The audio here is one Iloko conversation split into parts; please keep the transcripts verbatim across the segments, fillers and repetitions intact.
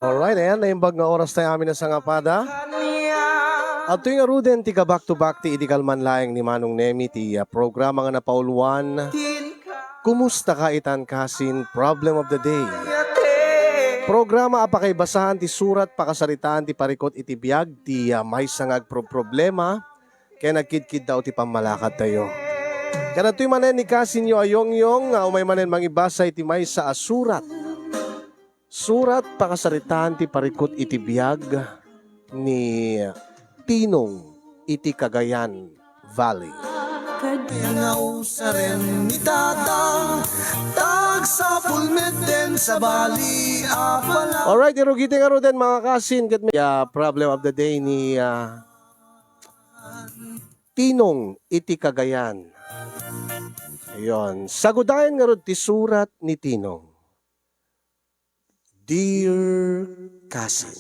Alright, ayan, naimbag nga oras tayo amin a sangapada. Adtoy ngaruden ti ka-back to back ti idi kalman laeng ni Manong Nemi ti, ah, programa nga napauluan, Kumusta ka itan kasin, Problem of the Day. Programa a pakaibasan ti surat pakasaritaan ti parikut iti biag ti, ah, maysa nga agproproblema ken agkidkiddaw ti pammalakadtayo. Kadatoy manen ni kasinyo a Yongyong nga umay manen mangibasa iti maysa a surat. Surat pakasaritaan ti parikut iti biag ni Tinong iti Cagayan Valley. Nausaren ni Tatang, tagsapul met den sa bali a pala. Alright, irugiti ngaruden, mga kasin, ket may, ah, problem of the day ni, ah, Tinong iti Cagayan. Ayun. Sagudayen ngarud ti surat ni Tinong. Dear Kasin.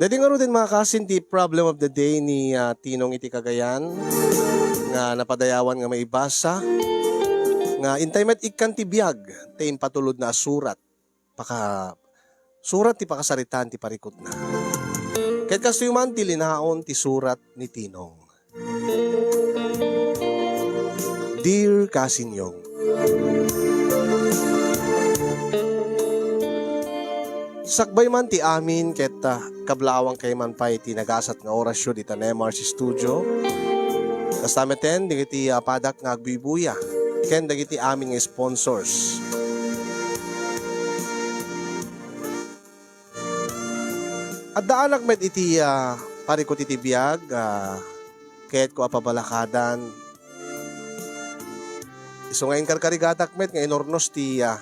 Daydi ngaruden, mga kasin, ti problem of the day ni, ah, Tinong iti Cagayan nga napadayawan nga maibasa nga intay met ikkan ti biag ti impatulodna a surat. Paka-, surat ti pakasaritaan ti parikutna. Ket kastoy man ti linaon ti surat ni Tinong. Dear Kasin Yong, sakbay man ti amin ket, ah, kablaawangkayo man pay ti nagasat nga orasyo dita Nemar's Studio. Kasta met dagiti, ah, padak nga agbuybuya ken dagiti amin nga sponsors. Addaanak met iti, ah, parikut iti biag, ah, kayatko a pabalakadan. Isu nga inkarkarigatak met nga inurnos ti, ah,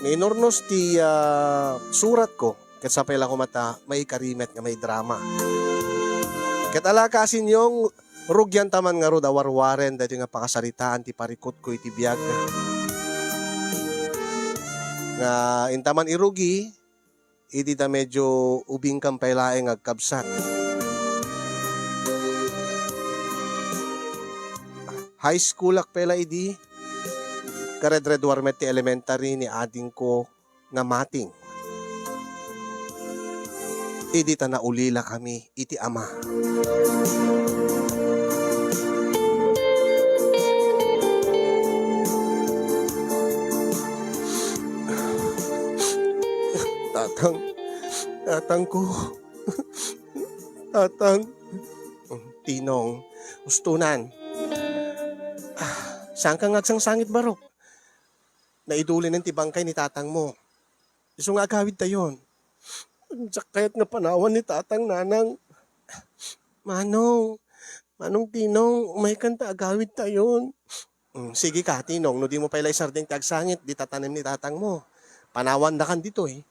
nga inurnos ti, ah, suratko, ket sapay la koma ta maikari met nga maidrama. Ket ala, Kasin Yong, rugianta man ngarud a warwaren daytoy nga pakasaritaan ti parikutko iti biag. Nga inta man irugi, idi ta medio ubingkam pay laeng nga agkabsat. High schoolak pay la idi, karedreduar met ti elementary ni adingko nga Mating. Idi ta naulilakami iti ama. Tatang, tatangko. Tatang. Tinong, ustonan. Ah, saanka nga agsangsangit, barok? Naidulinen ti bangkay ni tatangmo. Isu nga agawidtayon. Diak kayat nga panawan ni tatang, nanang. Manong, Manong Tinong, umaykan ta agawidtayon. Mm, sige ka, Tinong, no dimo pay la isardeng ti agsangit, dita tanem ni tatangmo. Panawandakan ditoy.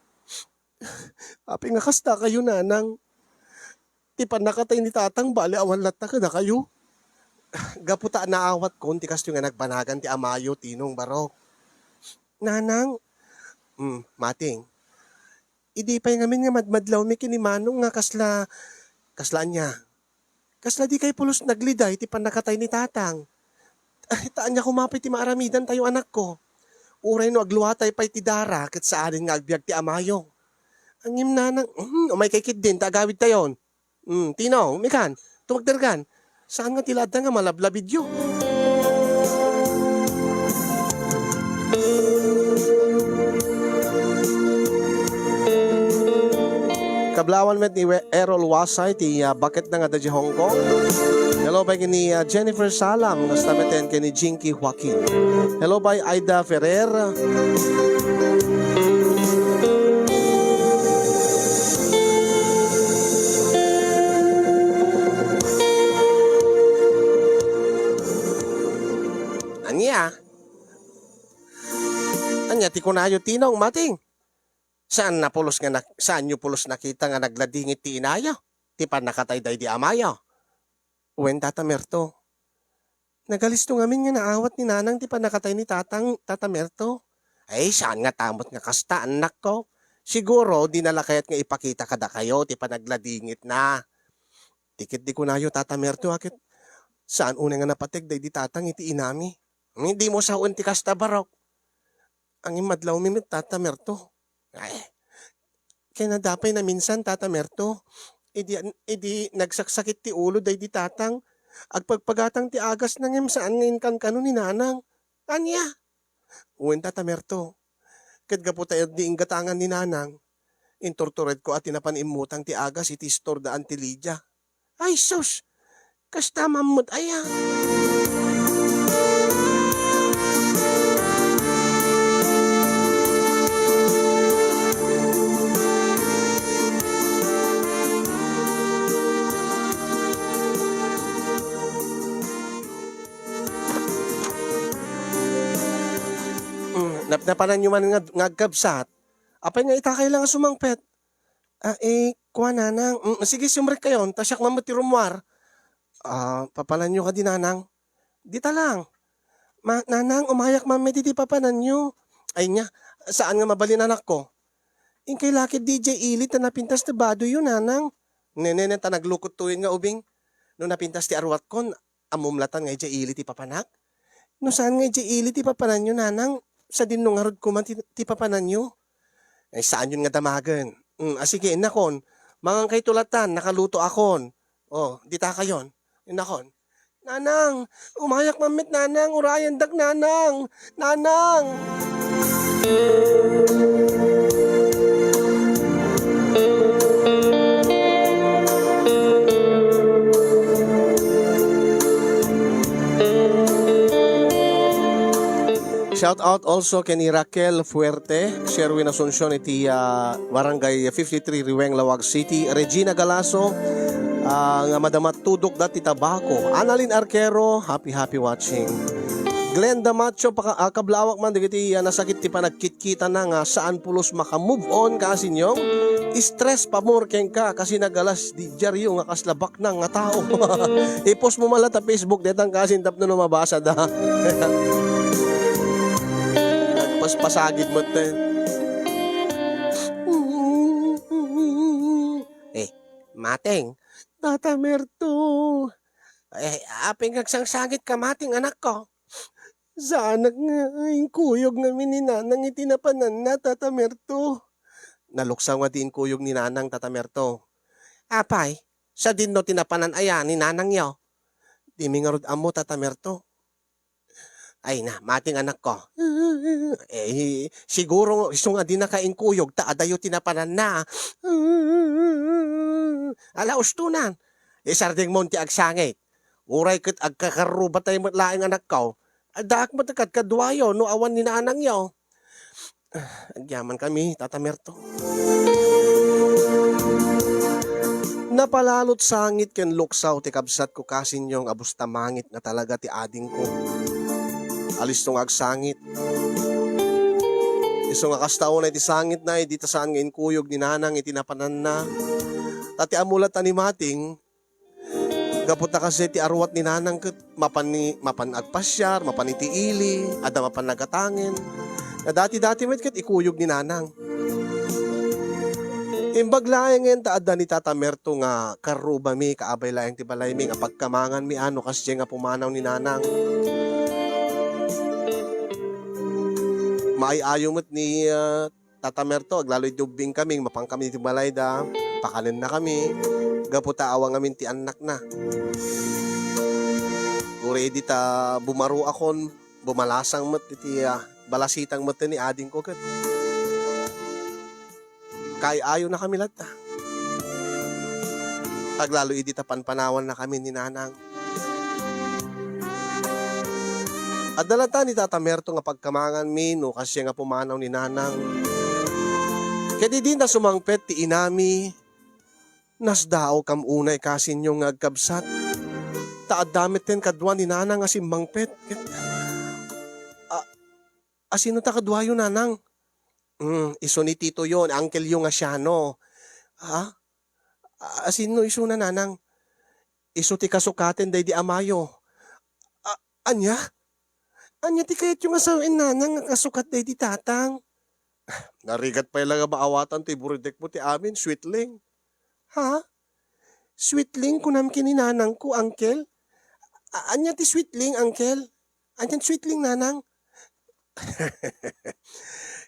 Apay nga kastakayo, nanang? Ti pannakatay ni tatang, bale, awan latta kadakayo. Gapu ta naawatkon ti kastoy nga nagbanagan ti amayo, Tinong, barok. Nanang, mm, Mating, idi pay ngamin nga madmadlawmi ken ni Manong nga kasla, kasla ania? Kasla dikay pulos nagliday ti pannakatay ni tatang? Ay, ta ania koma pay ti maaramidantayo, anakko? Uray no agluatay pay ti dara ket saanen nga agbiag ti amayo. Ngem nanang, mhm, umaykay ketdin ta agawidtayon. Hmm, Tino, umaykan, tumagderkan. Saan nga ti ladda nga malablabidyo? Kablawan met ni We-, Errol Wasay ti, ah, baketna nga adda idiay Hong Kong. Hello pay ken ni, ah, Jennifer Salam, kasta met ken ni Jinky Joaquin. Hello pay Aida Ferrer. Ania? Ania ti kunayo, Tinong, Mating? Saan na pulos nga nak-, saanyo pulos nakita nga nagladingit ti inayo, ti pannakatay daydi amayo? Wen, Tata Merto. Nagalisto ngamin nga naawat ni Nanang ti pannakatay ni Tatang, Tata Merto. Ay, saan nga tamot nga kasta, annakko? Siguro, dina la kayat nga ipakita kadakayo ti panagladingitna. Ti ketdi kunayo, Tata Merto, a ket Saan unay nga napateg daydi tatang iti inami. Ngem dimo sawen ti kasta, Barok. Ngem madlawmi met, Tata Merto. Ay, ken adda pay naminsan, Tata Merto. Idi, idi nagsaksakit ti ulo daydi tatang, agpagpagatang ti agasna ngem saan nga inkankano ni Nanang. Ania? Wen, Tata Merto. Ket gapu ta idi inggatangan ni Nanang, inturturedko a ti napan immutang ti agas iti istor da Auntie Lydia. Ay sus! Kasta man met aya. Mm, nap-, napananyo man nga, nga agkabsat. Apay nga itakay la nga sumangpet? Ah, eh, kua, Nanang. Mm, sige, simrekkayon, ta siak man met ti rummuar. Ah, papananyo kadi, Nanang? Dita lang. Ma-, Nanang, umayak man met iti papananyo. Ay nia, saan nga mabalin, anakko? Inkay la ketdi idiay ili ta napintas ti badoyo, Nanang. Nene, ta naglukot tuyen nga ubing. No napintas ti aruatkon, ammom latan nga idiay ili ti papanak? No saan nga idiay ili ti papananyo, Nanang, sadino ngarud koma ti, ti papananyo? Ay, saanyon nga damagen. Mm, a, sige, innakon. Mangankayto latan, nakalutoakon. O, ditakayon. Innakon. Nanang, umayak man met, Nanang, urayendak, Nanang. Nanang! Shout out also ken ni Raquel Fuerte, Sherwin Asuncion iti, ah, Barangay fifty-three, Riweng, Laoag City, Regina Galaso, ah, nga madama tudok dati Tabaco, Annalyn Arquero, happy, happy watching. Glenda Macho, paka-, ah, kablawak man dagiti, ah, nasakit ti panagkitkitana nga saan pulos maka-move on, kaasinyong. Stress pamor kenka, kasi nagalas di diaryo nga kasla baknang nga tao. I-post mo man la ta Facebook, detang kasin tapno no mabasa da. Nagpaspasagid met, eh. Eh, Mateng. Tata Merto. Eh, apay nga agsangsangit ka, Mateng, anakko? Saanak nga inkuyog ngamin ni Nanang iti napananna, Tata Merto. Naluksaw nga di inkuyog ni Nanang, Tata Merto. Apay, sadino ti napanan aya ni Nanangyo? Dimi ngarud ammo, Tata Merto. Ay na, Mateng, anakko. Eh, siguro isu nga dinaka inkuyog ta adayo ti napananna. Ala, ustonan. Isardengmon ti agsangit. Uray ket agkakarrubatay met laeng, anakko, addaak met kadkaduayo no awan ni Nanangyo. Agyaman kami, Tata Merto. Napalalot sangit ken luksaw ti kabsatko, kasinyo, nga bustamangit nga talaga ti adingko. Alisto nga agsangit. Isu nga kasta unay ti sangitna, idi ta saan nga inkuyog ni Nanang iti napananna. Ta ti ammo latta ni Mateng, gapu ta kasi ti aruat ni Nanang ket mapan ni, mapan agpasiar, mapan iti ili, adda mapan nagatangen. Nga dati-dati met ket ikuyog ni Nanang. Imbag laengen ta adda ni Tata Merto nga karrubami, kaabay laeng ti balaymi nga pagkamanganmi a no kasdiay nga pumanaw ni Nanang. Maay-ayo met ni, ah, Tata Merto, aglalo idi ubbing kami, mapan kami iti balayda, pakanenna kami, gapu ta awa ngamin ti annakna. Uray idi ta bumaruakon, bumalasang met iti, ah, balasitang met ni adingko ket kaay-ayona kami latta. Aglalo idi ta panpanawanna kami ni Nanang. Adda latta ni Tata Merto nga pagkamanganmi no kasdiay nga pumanaw ni Nanang. Ket idi nasumangpet ti inami, nasdaawkam unay kasinyo nga agkabsat. Ta adda met ken kadua ni Nanang a simmangpet. Ket, a, asino ta kaduayo, Nanang? Mm, isu ni titoyo, ni angkelyo nga Siano. Ha? A-, asino isuna, Nanang? Isu ti kasukaten daydi amayo. A-, ania? Ania ti kayatyo nga sawen, Nanang, nga kasukat daydi tatang? Narigat pay la nga maawatan ti buridekmo ti amin, Sweetling. Ha? Sweetling, kunam ken ni nanangko, Uncle? A-, ania ti sweetling, uncle? Ania ti sweetling, nanang?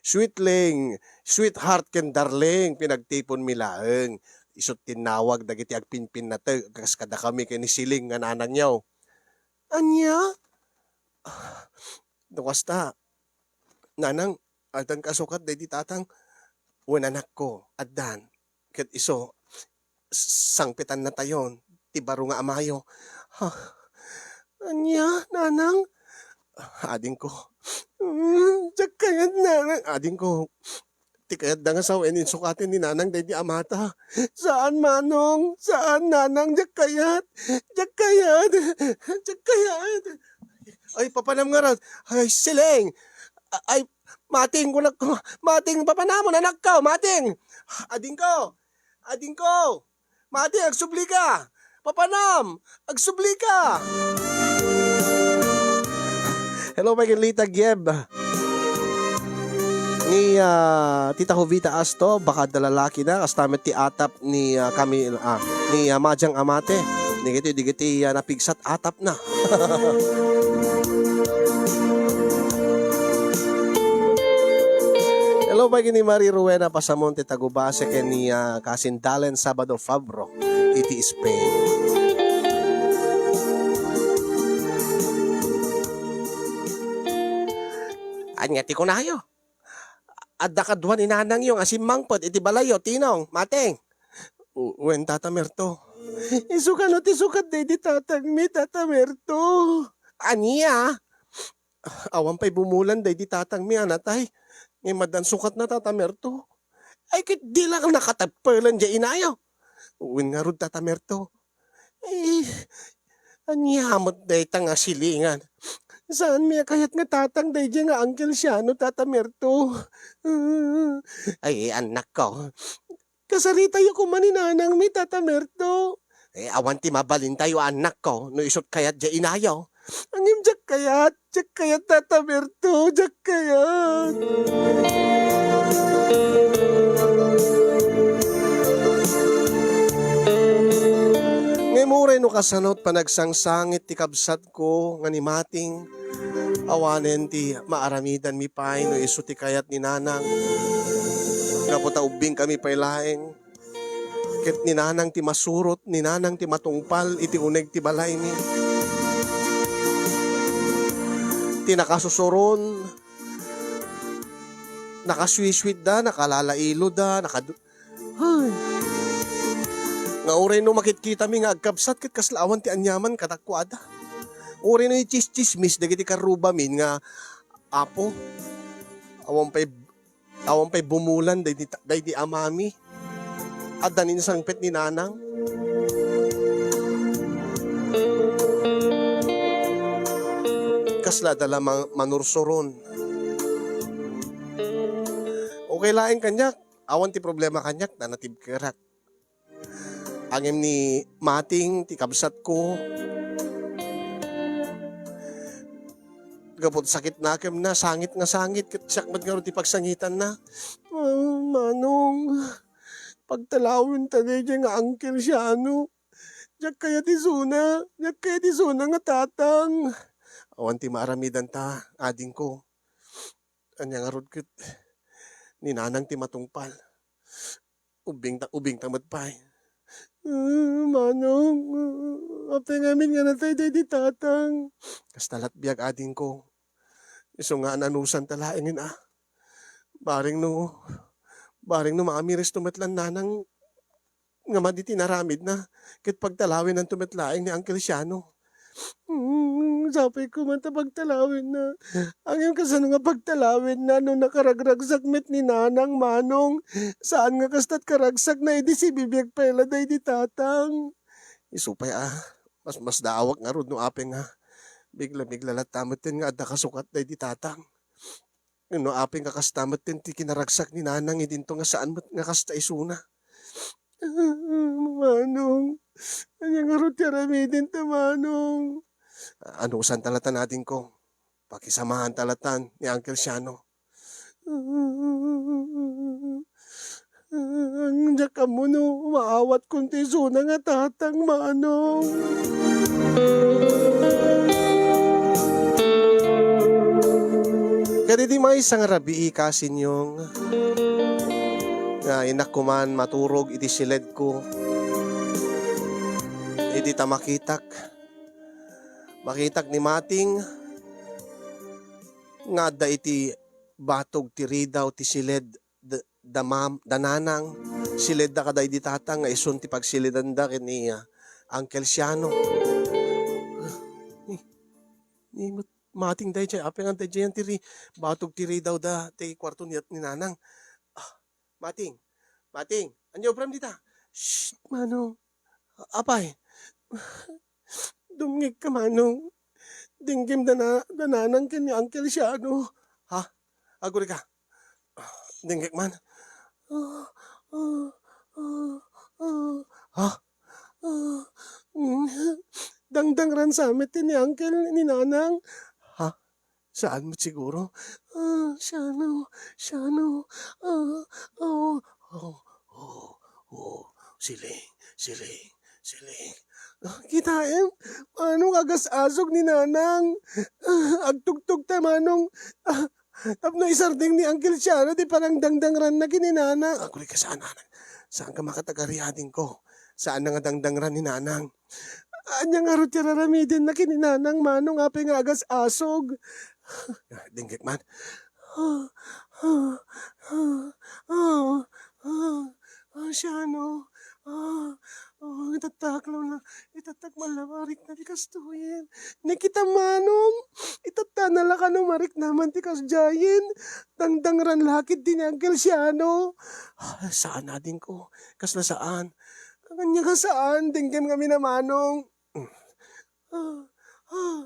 Sweetling, sweetheart ken darling, pinagtiponmi laeng. Isu't tinnawag dagiti agpinpinnateg, kas kadakami ken ni Siling nga nanangyo. Ania? No kasta, nanang, addan kasukat daydi tatang? Wen, anakko, addan. Ket isu, s-, sangpetannatayon ti baro nga amayo. Ha? Ania, nanang? Adingko. Mm, diak kayat, nanang. Adingko. Ti kayatda nga sawen, insukaten ni nanang daydi amata. Saan, manong. Saan, nanang. Diak kayat. Diak kayat. Diak kayat. Ay, papanam ngarud. Ay, Siling. A-, ay, Mating, kunak-, Mating, papanamon, anakko, Mating. Adingko. Adingko. Mating, agsublika. Papanam, agsublika. Hello, Mike and Lita Gieb. Ni, ah, Tita Jovita Asto, baka adda lalaki na, kasta met ti atap ni, ah, Camil-, ah, ni, ah, Madiang Amate. Digiti, digiti, ah, napigsat atap na. Hello, Mike, ni Marie Rowena Pasamonte Tagubase ken ni, ah, Kasin Dalen Sabado Fabro iti Spain. Ania ti kunayo? Adda kadua ni nanangyo nga simmangpet iti balayyo, Tinong, Mating. U-, wen, Tata Merto. Isu kano ti sukat daydi tatangmi, Tata Merto? Ania? Awan pay bumulan daydi tatangmi a natay. Ngem addan sukatna, Tata Merto. Ay, ket di la nakatapelen diay inayo. Wen ngarud, Tata Merto. Eh, ania met dayta nga silingan? Saanmi a kayat nga tatang daydiay nga Uncle Siano, Tata Merto. Ay, anakko. Kasaritayo koma ni nanangmi, Tata Merto. Eh, awan ti mabalintayo, anakko, no isut kayat diay inayo. Ngem diak kayat, diak kayat, Tata Merto, diak kayat. Ngem uray no kasano ti panagsangit ti kabsatko nga ni Mating, awanen ti maaramidanmi pay no isu ti kayat ni Nanang. Gapu ta ubbingkami pay laeng. Ket ni Nanang ti masurot, ni Nanang ti matungpal iti uneg ti balaymi. Ti nakasusuron, nakasuissuitda, nakalalailoda, nakadu-, ay. Nga uray no makitkitami nga agkabsat, ket kasla awan ti aniaman kadakuada. Uray no itsistsismis dagiti karrubamin nga, "Apo, awan pay Awan pay bumulan daydi ta-, daydi amami. Adda ni insangpet ni Nanang." Kasla adda la ma-, manursuron. Okay laeng kaniak. Awan ti problema kaniak, nanatibkerak. Ngem ni Mating ti kabsatko, gapu ta sakit nakemna, sangit nga sangit, ket siak met ngarud ti pagsangitanna. Ah, Manong, pagtalawenta daydiay nga Uncle Siano. Diak kayat isuna, diak kayat isuna nga tatang. Awan ti maaramidanta, adingko. Ania ngarud ket ni Nanang ti matungpal. Ubbingta, ubbingta met pay. Ah, Manong, ah, apay ngamin nga natay daydi tatang? Kasta lat biag, adingko. Isu nga anusanta laengen a. Bareng no, bareng no maamiristo met la ni Nanang nga madi ti inaramidna, ket pagtalawennanto met laeng ni Uncle Siano. Mm, sapay koma ta pagtalawenna. Ngem kasano nga pagtalawenna no nakaragragsak met ni Nanang, Manong? Saan nga kasta't karagsakna idi sibibiag pay la daydi tatang? Isu pay a, masmasdaawak ngarud no apay nga bigla-bigla latta metten nga adda kasukat daydi tatang. No apay nga kasta metten ti kinaragsak ni Nanang idinto nga saan met nga kasta isuna. Manong, ania ngarud ti aramidenta, Manong? Anusanta latan, adingko. Pakisamaanta latan ni Uncle Siano. Diak ammo no maawatkon ti isuna nga tatang, Manong. Kadidi maysa nga rabii, Kasinyong, nga innak kuman maturog iti siledko. Idi ta makitak, makitak ni Mating nga adda iti batog ti ridaw ti siled da, da mam-, da nanang, siledda kadaydi tatang nga isun ti pagsiledanda ken ni, ah, Uncle Siano. Ni, ni Mat-, Mating daydiay, apay nga daydiay ti ri-, batog ti ridaw da, ti kuarto ni, ni nanang. Ah, Mating, Mating, ania ubram dita? Shh, Manong. Apay? Dumngegka, Manong. Denggem da na, da nanang ken ni Uncle Siano. Ha? Agurayka. Denggek man. Ah, ah, ah, ah. Ha? Ah, mm. Dangdangran sa met ni Uncle ni Nanang. Ha? Saan met siguro? Ah, Siano, Siano. Ah, oh, oh, oh, oh. Siling, siling, siling. Ah, kitaem, Manong, agas-asog ni Nanang. Ah, agtugtog ta, Manong. Ah, tapno isardeng ni Uncle Siano ti panangdangdangranna ken ni Nanang. Agurayka, saan, Nanang. Saanka makatagari, adingko. Saanna nga dangdangran ni Nanang. Ania ngarud ti ar-aramidenna ken ni Nanang, Manong, apay nga agas-asog? Denggek man. Ah, ah, ah, ah, ah, ah, Siano. Ah, ah, itattak la, itattak man la marikna ti kastoyen. Ni kita, Manong, itattana la kano marikna man ti kasdiayen. Dangdangran la ketdi ni Uncle Siano. Ah, saan, adingko. Kasla saan. Ania nga saan, denggem ngamin a, Manong. Ah, ah,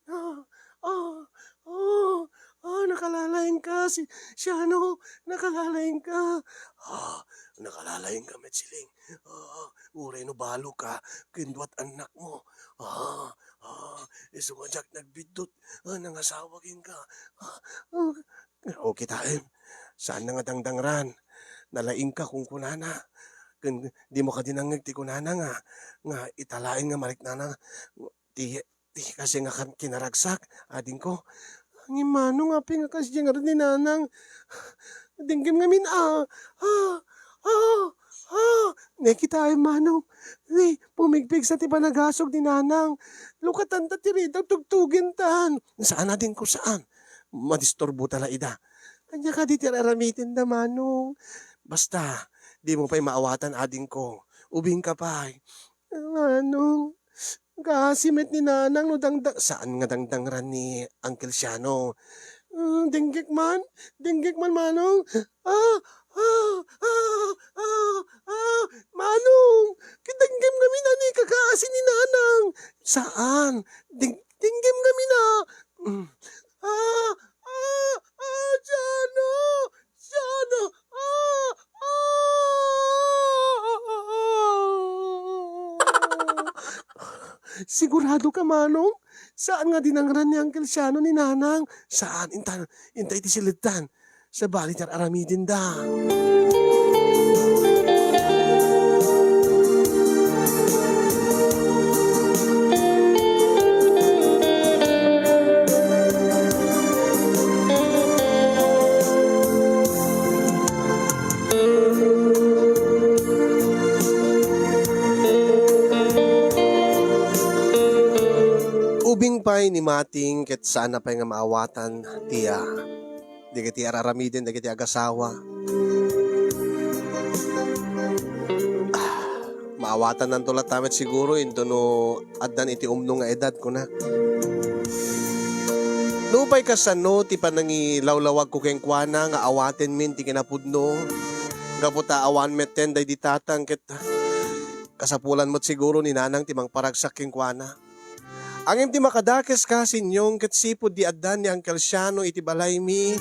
ah, ah, ah, ah, nakalalaingka, si, Siano, nakalalaingka. Ah, nakalalaingka met, siling. Ah, uray no baloka, ken dua't annakmo. Ah, ah, isu nga diak nagbiddut, ah, nangasawa kenka. Ah, ah, O, kitaem, saanna nga dangdangran. Nalaingka kunkunana. Ken dimo kadi nangngeg ti kunana nga, nga ita laeng nga mariknana ti, ti kasdiay nga kan-, kinaragsak, adingko. Ngem Manong, apay nga kasdiay ngarud ni Nanang? Denggem ngamin a. Ah, ah, ah. Ne, kitaem, Manong. Wi, pumigpigsa ti panagasog ni Nanang. Lukatanta ti ridaw, tugtugentan. Saan, adingko, saan. Madisturbo ta la ida. Ania kadi ti ar-aramidenda, Manong? Basta, dimo pay maawatan, adingko. Ubingka pay. Manong, kaasi met ni Nanang no dangdang-, saan nga dangdangran ni Uncle Siano? Ah, denggek man? Denggek man, Manong? Ah! Ah! Ah! Ah! Ah! Manong! Kidenggem ngamin a ni kakaasi ni Nanang! Saan? Deng-, denggem ngamin a! Mm. Ah! Ah! Ah! Siano! Siano! Ah! Ah! Sigurado ka, Manong? Saan nga dinangran ni Uncle Siano ni Nanang? Saan? Inta, inta iti siledtan. Sabali ti ar-aramidenda. Ubing pay ni Mating ket saanna pay nga maawatan ti, ah, dagiti ar-aramiden dagiti agasawa. Ah, maawatannanto latta met siguro intono addan iti umno nga edad, kuna. Nupay kasano ti panangilawlawagko kenkuana nga awatenmin ti kinapudno, gapu ta awan metten daydi tatang ket kasapulan met siguro ni Nanang ti mangparagsak kenkuana. Ngem ti makadakes, Kasinyong, ket sipud di addan ni Uncle Siano iti balaymi,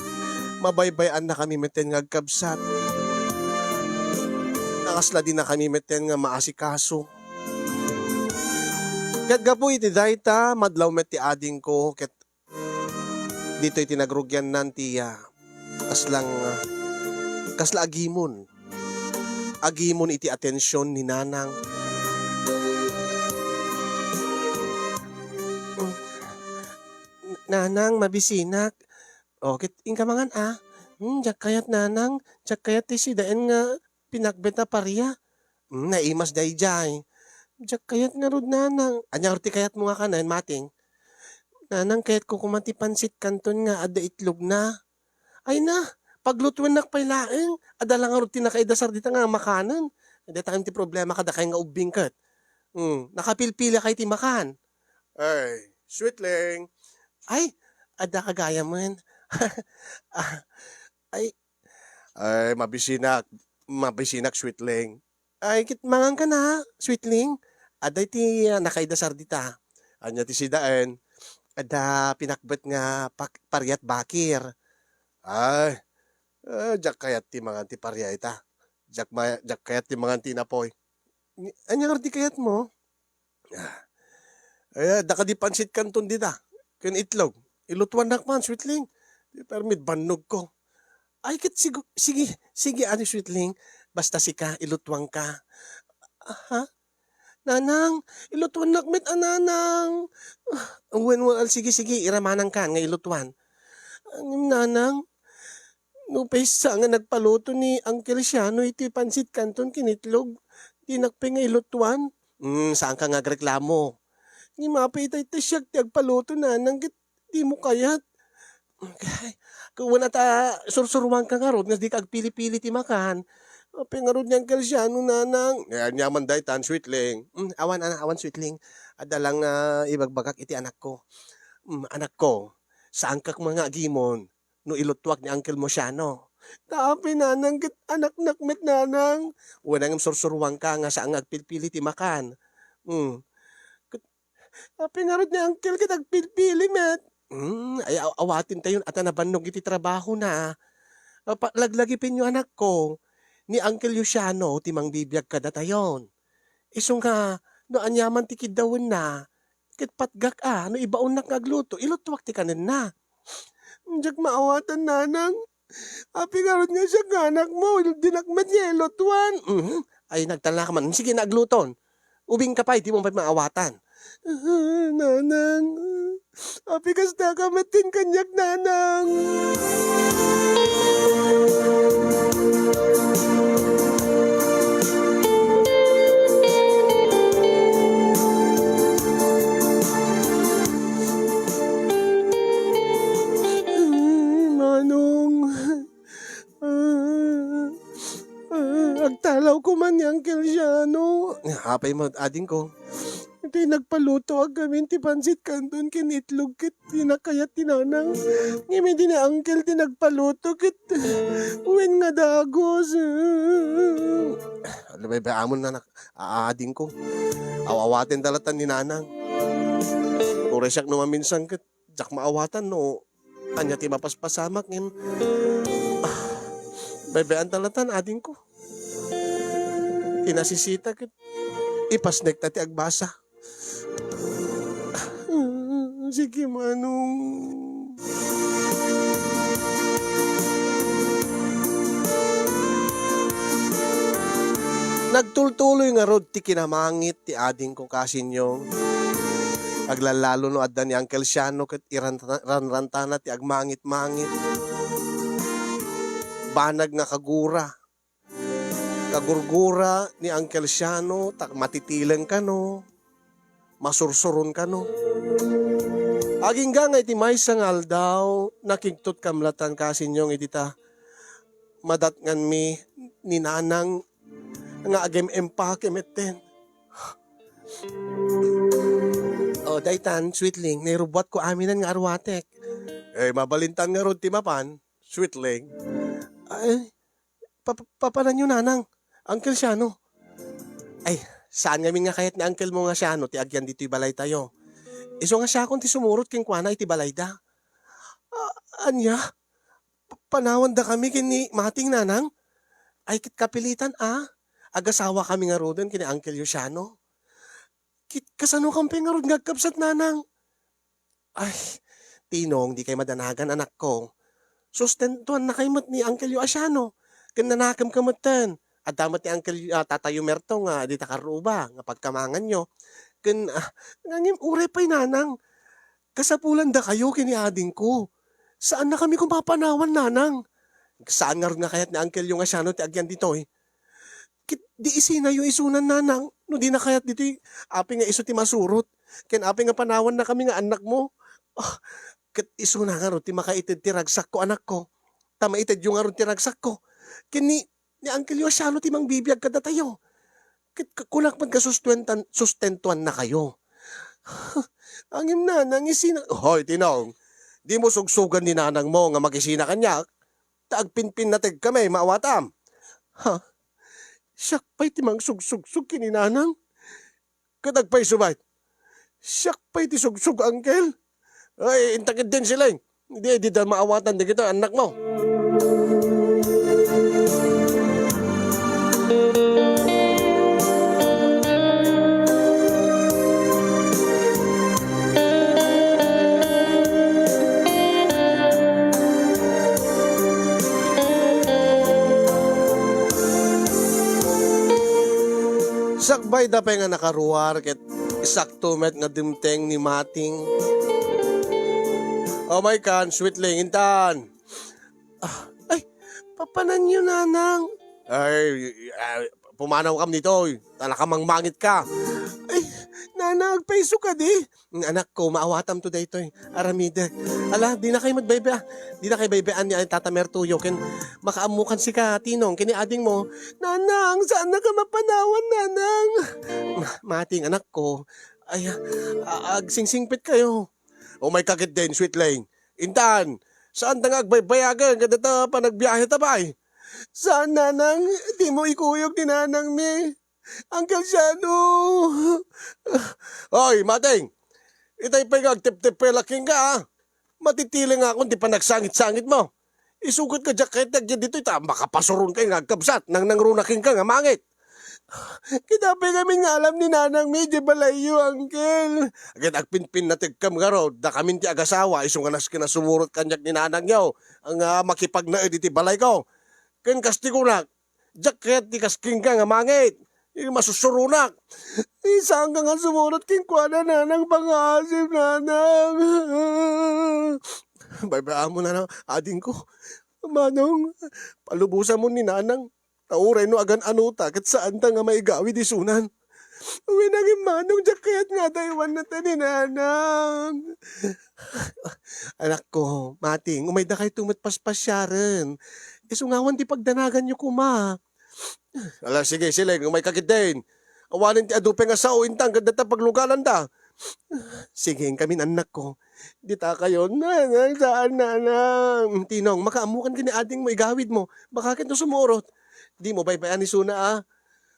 mabaybay-annakami metten nga agkabsat. Nakasla dinakami metten nga maasikaso. Ket gapu iti dayta, madlaw met ti adingko, ket ditoy ti nagrugiannan ti, ah, kaslang, ah, kasla agimon. Agimon iti atension ni Nanang. Nanang, mabisinak. O, ket inka mangan, a. Hmm, diak kayat, nanang. Diak kayat ti sidaen nga pinakbet a paria. Hmm, naimas daydiay. Diak kayat ngarud, nanang. Ania ngarud ti kayatmo nga kanen, Mating? Nanang, kayatko koma ti pansit kanton nga adda itlogna. Ay na, paglutuennak pay laeng. Adda la ngarud ti nakaidasar dita nga makanen. Dayta ti problema kadakay nga ubbing ket. Hmm, nakapilpili kay ti makan. Ay, Sweetling. Ay, adda ka gayamen. Ah, ay. Ay, mabisinak. Mabisinak, Sweetling. Ay, ket manganka na, Sweetling. Adda iti, ah, nakaidasar dita. Ania ti sidaen? Adda pinakbet nga pak-, pariat bakir. Ay, eh, diak kayat ti mangan ti paria ita. Diak ma-, diak kayat ti mangan ti inapoy. Ni-, ania ngarud ti kayatmo? Ah. Ay, adda kadi pansit kanton dita. Ken itlog. Ilutuannak man, Sweetling. Ti permi bannogko. Ay, ket sigu-, sige, sige, ani, Sweetling. Basta sika, ilutuanka. Aha? Nanang, ilutuannak met a, nanang. Ah, wen, wen, al-, sige, sige, iramanankan nga ilutuan. Ngem, nanang, nupay sa nga nagpaluto ni Uncle Siano iti pansit kanton ken itlog, dinak pay nga ilutuan. Hmm, saanka nga agreklamo. Ngem apay itay ta siak ti agpaluto, nanang, ket dimo kayat. Ay, kuwan ata, sursuruanka ngarud nga dika agpili-pili ti makan. Apay ngarud ni Uncle Siano, nanang? Eh, aniaman daytan, Sweetling? Hmm, awan, ana, awan, Sweetling. Adda lang, ah, ibagbagak iti anakko. Hmm, anakko, saanka koma nga agimon no ilutuak ni Uncle mo Siano. Ta apay, nanang, ket anaknak met, nanang. Wen, ngem sursuruanka nga saan nga agpilpili ti makan. Hmm. Ket apay ngarud ni Uncle ket agpilpili met? Hmm, ay, aw-, awatentayon a ta nabannog iti trabahona. Ah, pa-, laglagipenyo, anakko, ni Uncle Luciano ti mangbibiag kadatayon. Isu nga, no aniaman ti kiddawenna, ket patgak a, no ibaonnak nga agluto, ilutuak ti kanenna. Diak maawatan, nanang. Apay ngarud nga siak nga anakmo, dinak met nga ilutuan. Mhm. Ay, nagtalna ka man. Sige, nagluton. Ubingka pay, dimo pay maawatan. Ah, nanang. Apay kasta ka met ken kaniak, nanang. Ah, Manong. Ah, ah, agtalawko man ni Uncle Siano. Apay met, adingko? Iti nagpalutoak ngamin ti pansit kanton ken itlog ket dinak kayat ti nanang. Ngem idi ni Uncle ti nagpaluto ket wen nga dagus. Ano ba, ba, amon, anak, a-, adingko? Aw-awaten da latta ni nanang. Uray siak no maminsan ket diak maawatan no ania ti mapaspasamak ngem, ah, bay-bayan ta latta, adingko. Ti nasisita ket ipasnekta ti agbasa. Sige, Manong. Nagtultuloy ngarud ti kinamangit ti adingko, kasinyong. Aglallalo no adda ni Uncle Siano ket iran-, ranrantana ti agmangit-mangit. Banag nga kagura. Kagurgura ni Uncle Siano, ta matitileng kano, masursuron kano. Agingga nga iti maysa nga aldaw, nakigtot kamlatan, kasinyong, iti ta madatnganmi ni Nanang nga agem-empake metten. O, daytan, Sweetling, nairubbuatko aminen nga arwatek. Eh, mabalintan ngarud ti mapan, Sweetling. Ay, pa-, pa-, papananyo, Nanang, Uncle Siano. Ay, saan ngamin nga kayat ni uncle mo nga Siano ti agyan ditoy balaytayo? Isu nga siakon ti sumurot kenkuana iti balayda. Ah, ania? Pa-, panawandakami ken ni Mating, Nanang? Ay, ket kapilitan a. Agasawakami ngaruden ken ni Uncle Luciano. Ket kasano kam pay ngarud nga agkabsat, Nanang? Ay, Tinong, dikay madanagan, anakko. Sustentuannakay met ni Uncle Luciano. Ken nanakemka metten. Adda met ni Uncle, ah, Tatay Umerto nga dita karruba nga pagkamanganyo. Ken, ah, ngem uray pay, Nanang, kasapulandakayo ken ni adingko. Saannakami koma a panawan, nanang. Saan ngarud nga kayat ni Angkelyo nga siano ti agyan ditoy? Ket di isinayo isunan, nanang, no dina kayat ditoy, apay nga isu ti masurot, ken apay nga panawannakami nga annakmo? Ah, ket isuna ngarud ti makaited ti ragsakko, anakko. Ta maitedyo ngarud ti ragsakko. Ken ni, ni Angkelyo a siano ti mangbibiag kadatayo. Ket ka-, kunak met nga sustuentan-, sustentuannakayo. Ngem nanang, isina-, hoy, Tinong, dimo sugsugan ni nanangmo nga makisina kaniak, ta agpinpinnategkami, maawatam. Ha? Siak pay ti mangsugsugsug ken ni nanang? Ket agpayso met. Siak pay ti sugsug, Angkel. Ay, inta ketdin, Siling. Di, dida maawatan dagitoy annakmo. Sakbayda pay nga nakaruar ket sakto met nga dimteng ni Mating. Oh my God, Sweetling, intan. Ah, ay, papananyo, nanang. Ay, ah, pumanawkam ditoy. Ta nakamangmangit ka. Ay, nanang, agpayso kadi. Anakko, maawatam to daytoy. Aramidek. Ala, dina kay magbay-bay-a. Dina kay bay-bayan ni Tata Mertuyo. Ken makaammokan sika, Tinong, ken ni adingmo. Nanang, saannaka mapanawan, nanang. Ma-, Mating, anakko. Ay, a-, agsingsingpetkayo. Umayka ketdin, Sweetling. Intan, saanta nga agbaybayagen kadata panagbiaheta pay? Saan, nanang, dimo ikuyog ni nanangmi. Angkel Siano. Oy, Mating! Itay pay nga agtiptipelak kenka, a. Matitiling nga akon ti panagsangit-sangitmo. Isukat nga diak ket agyan ditoy ta makapasuron kay nga agkabsat, nangnangruna kenka nga mangit. Ket apay ngamin nga alam ni nanangmi idiay balayyo, Angkel? Ket agpinpinnategkam ngarud, dakamin ti agasawa, isu nga nasken a sumurot kaniak ni nanangyo, nga makipagnaed iti balayko. Ken kas ti kunak, diak ket ti kas kenka nga mangit. Iti masusuronak. Saanka nga sumurot kenkuana, nanang, pangaasim, nanang. Bay-bayaam, nanang, adingko. Manong, palubosamon ni nanang. Ta uray no agan-ano ta, ket saanta nga maigawid isunan. Wen, ngem, Manong, diak kayat nga adaywanna ta ni nanang. Anakko, Mating, umaydakayto met paspasiaren. Isu nga awan ti pagdanaganyo koma. Ala, sige, Siling, umayka ketdin. Awanen ti adu pay nga sao intan ket data paglugalanda. Sige, inkamin, annakko. Ditakayon, nanang, saan, nanang. Tinong, makaammokan ken ni adingmo, igawidmo. Baka ket no sumurot. Dimo bay-bayan isuna, a.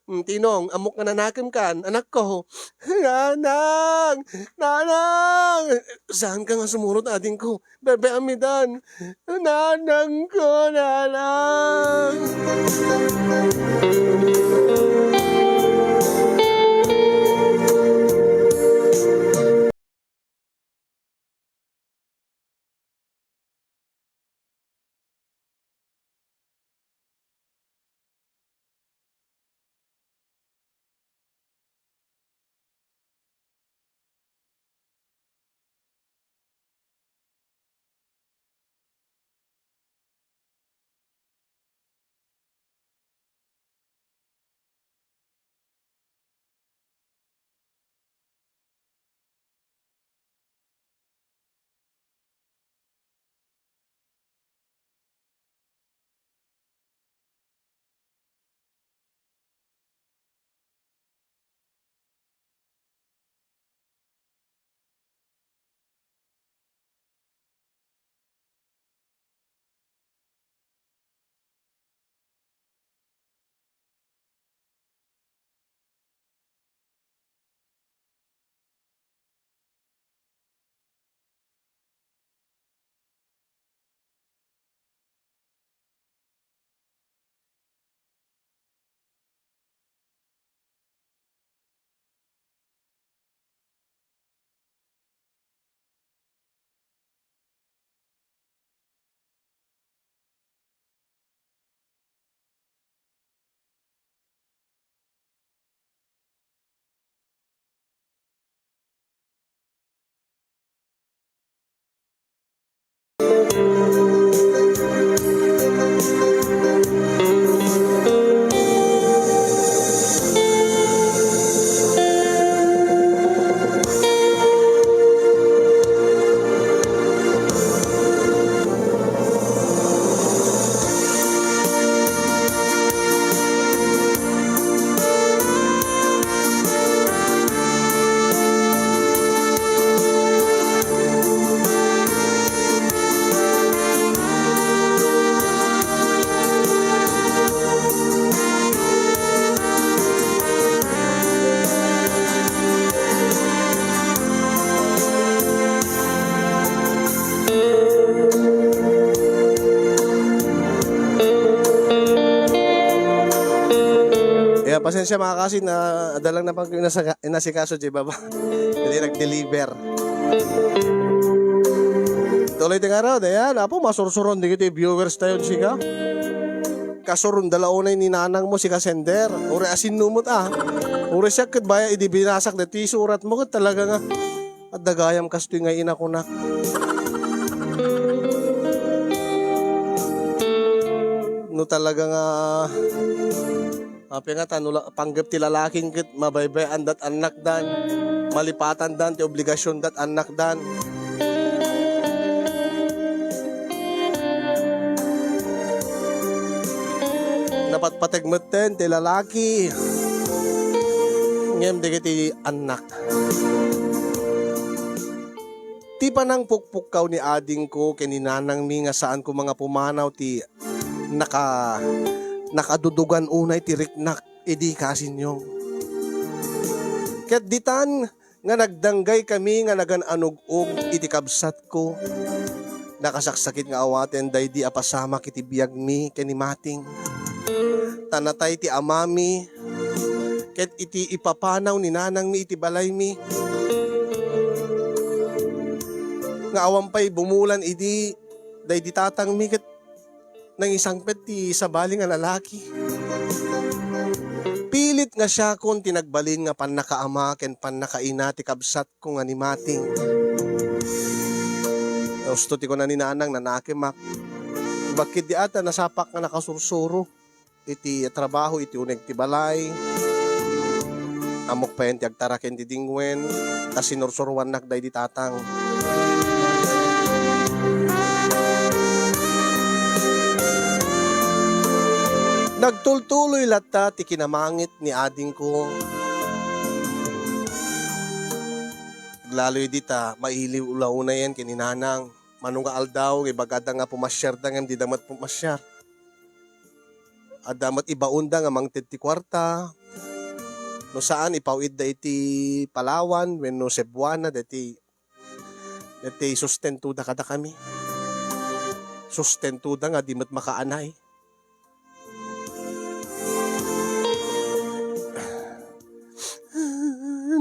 Mm, Tinong, ammok nga nanakemkan, anakko. Nanang! Nanang! Saanka nga sumurot, adingko? Bay-bayaam itan. Nanangko, nanang! Pasensya, mga kasin, na adda lang na pang inasa-, inasikaso diay baba. Hindi nag-deliver. Tuloy ti ngarud, ayan. Apo, masursuron dagiti viewers tayo, sika. Kasurunda la unay ni nanang mo, sika sender. Uray asin numot, ah. Uray siya, ket baya, idi binasak, dati surat mo, ket talaga nga. Adda gayam kastoy nga inakunak. No talaga nga, apay nga ta, no la-, panggep ti lalaking ket mabaybay-an dat annakdan, malipatandan ti obligasion dat annakdan. Napatpateg metten ti lalaki. Ngem dagiti annak. Ti panangpukpukkaw ni adingko ken ni nanangmi nga saanko nga pumanaw ti naka-, nakadudugan unay ti riknak idi kasinyong. Ket ditan nga nagdanggaykami nga nagan-anug-og iti kabsatko, nakasaksakit nga awaten daydi a pasamak iti biagmi ken ni Mating. Ta natay ti amami, ket iti ipapanaw ni nanangmi iti balaymi, nga awan pay bumulan idi daydi tatangmi ket nangisangpet ti sabali nga lalaki. Pilit nga siakon ti nagbalin nga pannakaama ken pannakaina ti kabsatko nga ni Mating. Husto ti kuna ni nanang, nanakemak. Bakit di ata nasapak nga nakasursuro iti trabaho iti uneg ti balay. Ammok payen ti agtaraken ti dingwen, ta sinursuruannak daydi tatang. Nagtultuloy latta ti kinamangit ni adingko. Lalo idi ta mailiw la unayen ken ni nanang. Mano nga aldaw nga ibagada nga pumasiarda ngem dida met pumasiar. Adda met ibaonda nga mangted ti kuarta. No saan, ipaw-itda iti Palawan wenno Cebuana, daytoy, daytoy sustentoda kadakami. Sustentoda nga di met makaanay.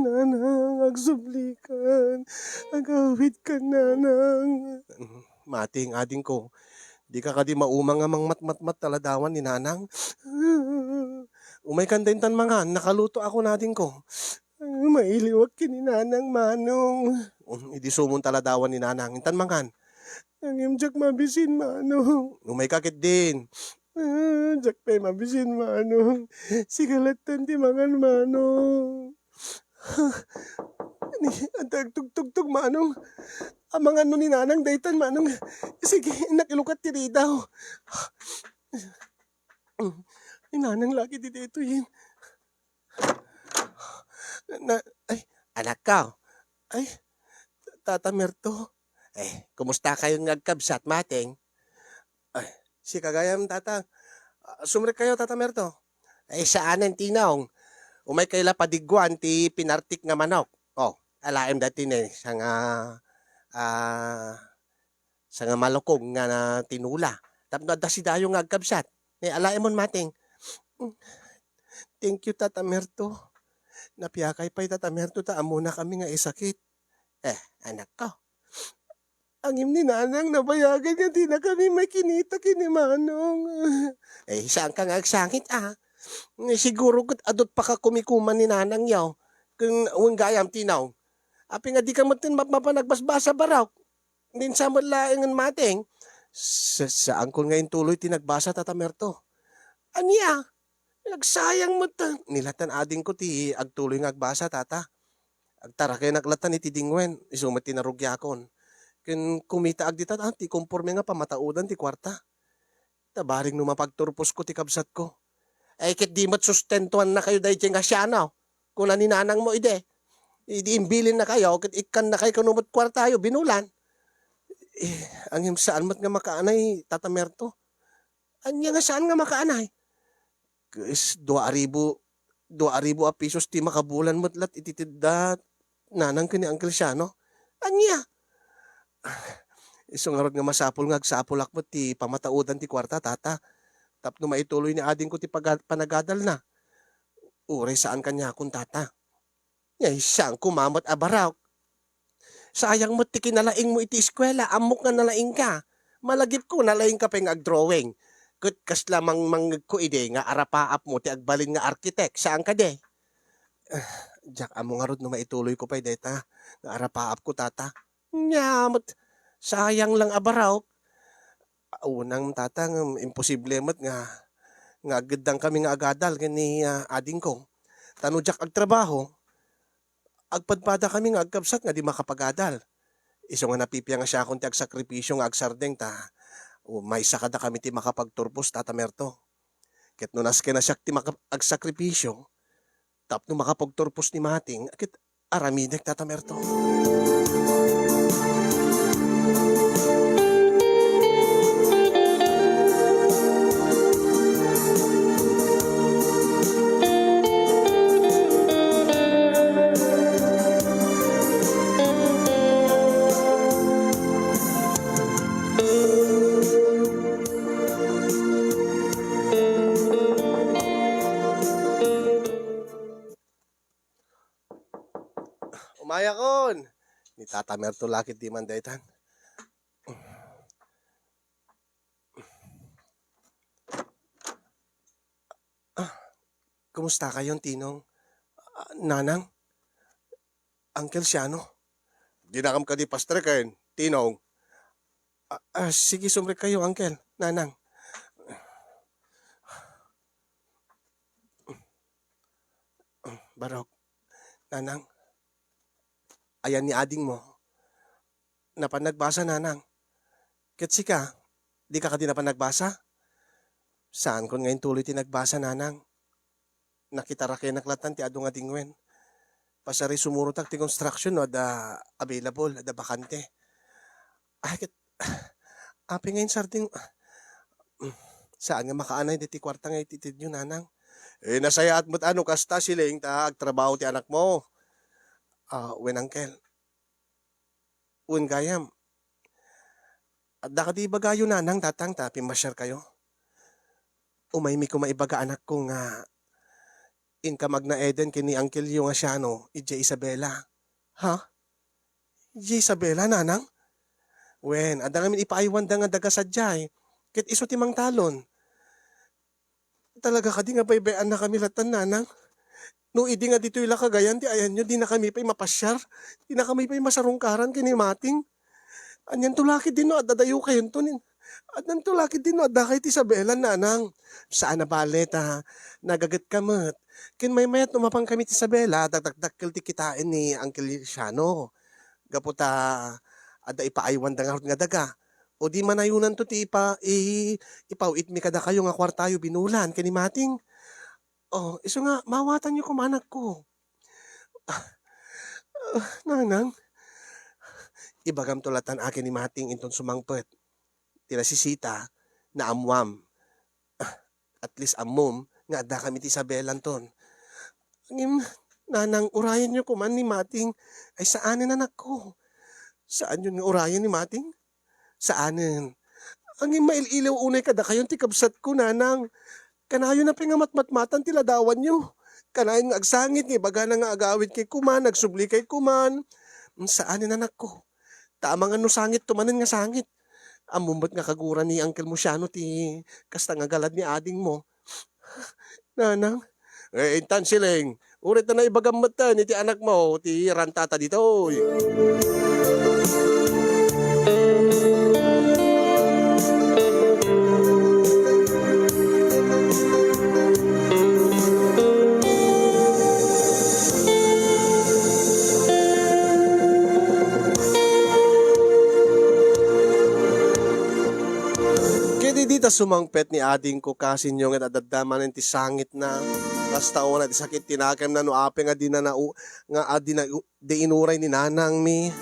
Nanang, agsublikan. Agawidkan, nanang. Mating, adingko. Dika kadi mauma nga mangmatmatmat ta ladawan ni nanang? Umaykan ta intan mangan, nakalutoakon, adingko. Mailiwak ken ni nanang, manong. Idi sumonta ladawan ni nanang, intan mangan. Ngem diak mabisin, manong. Umayka ketdin. Ah, diak pay mabisin, manong. Sika lattan ti mangan, manong. Ni, adda agtugtugtog, manong. Amangan no ni nanang daytan, manong. Sige, innak ilukat ti ridaw. Ni nanang lagi di daytoyen. Na, ay, anakko. Ay, Tata Merto. Eh, kumusta kayo nga agkabsat, Mating? Ay, sika gayam, Tata. Ah, sumrekkayo, Tata Merto. Ay, saanen, Tinong. Umaykayo la padigguan ti pinartik nga manok. Oh, alaem dati ne, sanga, ah, sanga malukong nga na tinula. Tapno adda sidayo nga agkabsat. Ne, alaemon, Mating. Thank you, Tata Merto. Napiakay pay, Tata Merto, ta ammona kami nga isakit. Eh, anakko. Ngem ni nanang nabayagan nga dina kami makinita ken ni manong. Eh, saanka nga agsangit, ah. Siguro ket adut pakakumikuman ni nanangyo. Ken wen gayam, Tinong. Apay nga dika metten map-, mapan agbasbasa, barok? Minsan met laengen, Mating. Sa-, saankon nga intuloy ti nagbasa, Tata Merto. Ania? Nagsayang met. Ni lattan adingko ti agtuloy nga agbasa, Tata. Agtarakenak lattan iti dingwen, isu met ti narugiakon. Ken kumitaak dita, ah, ti komporme nga pamataodan ti kuarta. Ta bareng no mapagturposko ti kabsatko. Ay, ket di met sustentuannakayo daydiay nga siana, kuna ni nanangmo idi. Idi imbilinnakayo, ket ikkannakayo kano met kuartayo, binulan. Eh, ngem saan met nga makaanay, Tata Merto. Ania nga saan nga makaanay? Ket dua a ribu, dua a ribu a pesos ti makabulan met lat iti tedda nanang ken ni Uncle Siano. Ania? Isu ngarud nga masapul nga agsapulak met ti pamataodan ti kuarta, Tata. Tapno maituloy ni adingko ti paga-, panagadalna. Uray saan kaniakon, Tata. Ay, saan koma met a baraok. Sayang met ti kinalaingmo iti eskuela, ammok nga nalaingka. Malagipko, nalaingka pay nga agdrawing. Ket kasla mangmangngegko idi nga arapaapmo ti agbalin nga architect, saan kadi? Ah, diak ammo ngarud no maituloyko pay dayta nga arapaapko, Tata. Ania met, sayang lang a baraok. Unang, Tata, ngem imposible met nga, nga aggeddangkami nga agadal ken ni, ah, adingko. Ta no diak agtrabaho, agpadpadakami nga agkabsat nga di makapagadal. Isu nga napipiang a siakon ti agsakripisio nga agsardeng ta, o, maysa kadakami ti makapagturpos, Tata Merto. Ket no nasken a siak ti maka-, agsakripisio, tapno makapagturpos ni Mating, ket aramidek, Tata Merto. Umayakon! Ni Tata Merto la ketdi man daytan. Ah, kumusta kayon, Tinong? Ah, Nanang? Uncle Siano? Dinakam kadi pastreken, Tinong? Ah, ah, sige, sumrekkayo, Uncle, Nanang. Barok, Nanang, ayan ni adingmo. Napan nagbasa, Nanang. Ket sika, dika kadi napan nagbasa? Saankon nga intuloy ti nagbasa, Nanang. Nakitarakenak latan ti adu nga dingwen. Pasari sumurotak ti construction no adda available, adda bakante. Ay, ket, apay nga insardeng, saan nga makaanay daytoy kuarta nga ititedyo, Nanang? Eh, nasayaat met a no kasta, siling, ta agtrabaho ti anakmo. Ah, wen, Uncle. Wen gayam. Adda kadi ibagayo, Nanang, Tatang, ta pimmasiarkayo? Umaymi koma ibaga, anakko, nga inkam agnaeden ken ni Uncle-yo nga Siano idiay Isabela. Ha? Idiay Isabela, Nanang? Wen, adda ngamin ipaaywanda nga daga sadiay, ket isu ti mangtalon. Talaga kadi nga baybay-annakami latan, Nanang? No idi nga ditoy la Cagayan ti ayanyo, dinakami pay mapasiar, dinakami pay masarungkaran ken ni Mating. Anianto la ketdi no adda dayokayonto nin-, anianto la ketdi no addakay ti Isabela, Nanang? Saan a bale ta nagagetka met. Ken maymayat no mapankami ti Isabela, dakdakdakkel ti kitaen ni Uncle Siano. Gapu ta adda ipaaywanda ngarud nga daga. O di manayonanto ti ipa-, i-, ipaw-itmi kadakayo nga kuartayo binulan ken ni Mating. Oh, isu nga, maawatanyo koma, anakko. Ah, Nanang, ibagamto latan a ken ni Mating inton sumangpet ti nasisita, naammuam. Ah, at least ammom nga addakami ti Isabela-nton. Ngem, Nanang, urayenyo koman ni Mating. Ay, saanen, anakko. Saanyon nga urayen ni Mating? Saanen. Ngem mail-ilaw unay kadakayon ti kabsatko, Nanang. Kanayon a pay nga matmatmatan ti ladawanyo. Kanayon nga agsangit nga ibagana nga agawidkay koman, agsublikay koman. Saanen, anakko. Ta amangan no sangitto manen nga sangit. Ammom met nga kagura ni Uncle mo Siano ti kasta nga galad ni adingmo. Nanang. Eh, intan, siling, uray ta naibagam metten iti anakmo ti rantata ditoy. Ket idi ta sumangpet ni adingko, kasinyo, ngem adda manen ti sangitna. Kasta unay ti sakit ti nakemna no apay nga dina nau-, nga adina u-, di inuray ni nanangmi.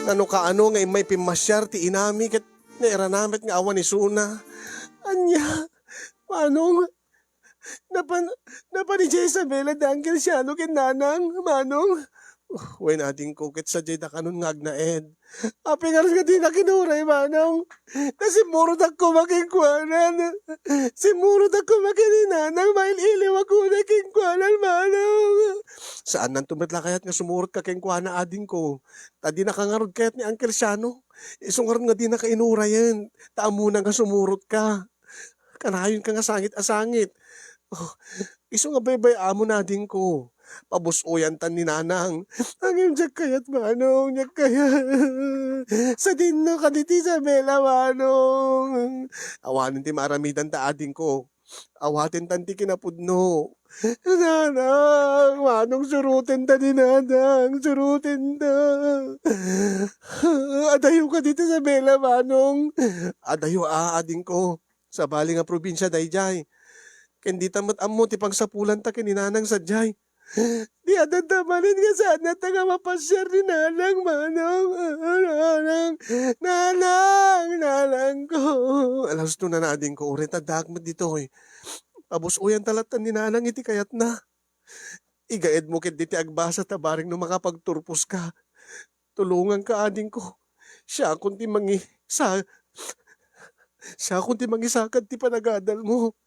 Nga no kaano nga immay pimmasiar ti inami ket nairana met nga awan isuna. Ania, Manong, napan, napan idiay Isabela da Uncle Siano ken Nanang, Manong. Wen, adingko, ket sadiay dakanon nga agnaed. Apay ngarud nga dinak inuray, manong? Ta simmurotak koma kenkuana. Simmurotak koma ken ni nanang, mail-iliwak unay kenkuana, manong. Saannanto met la kayat nga sumurotka kenkuana, adingko. Ta dinaka ngarud kayat ni Uncle Siano. Isu ngarud nga dinaka inurayen. Ta ammona nga sumurotka. Kanayonka nga sangit a sangit. Oh, isu nga baybay-amon, adingko. Pabus-oyanta ni nanang. Ngem diak kayat, manong, diak kayat. Sadino kaditi Isabela, manong. Awanen ti maaramidanta, adingko. Awatentan ti kinapudno. Nanang, manong, surotenta ni nanang, surotenta. Adayo kaditi Isabela, manong. Adayo a, adingko. Sabali nga probinsia daydiay. Ken dita met ammo ti pangsapulanta ken ni nanang sadiay. Di adda manen nga saannata nga mapasiar ni nanang, manong, nanang, nanang, nanangko. Alas, no, adingko, uray ta addaak met ditoy. Pabus-oyanta latta ni nanang iti kayatna. Igaedmo ketdi ti agbasa ta bareng no makapagturposka. Tulonganka, adingko. Siakon ti mangi-, sa-, siakon ti mangisakad ti panagadalmo.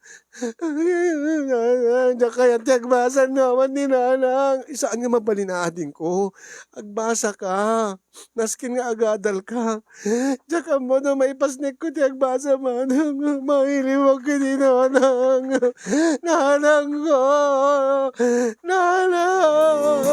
Diak kayat ti agbasa no awan ni nanang. Saan nga mabalin, adingko. Agbasaka. Nasken nga agadalka. Diak ammo no maipasnekko ti agbasa, manang. Mailiwak iti nanang. Nanangko. Nanang.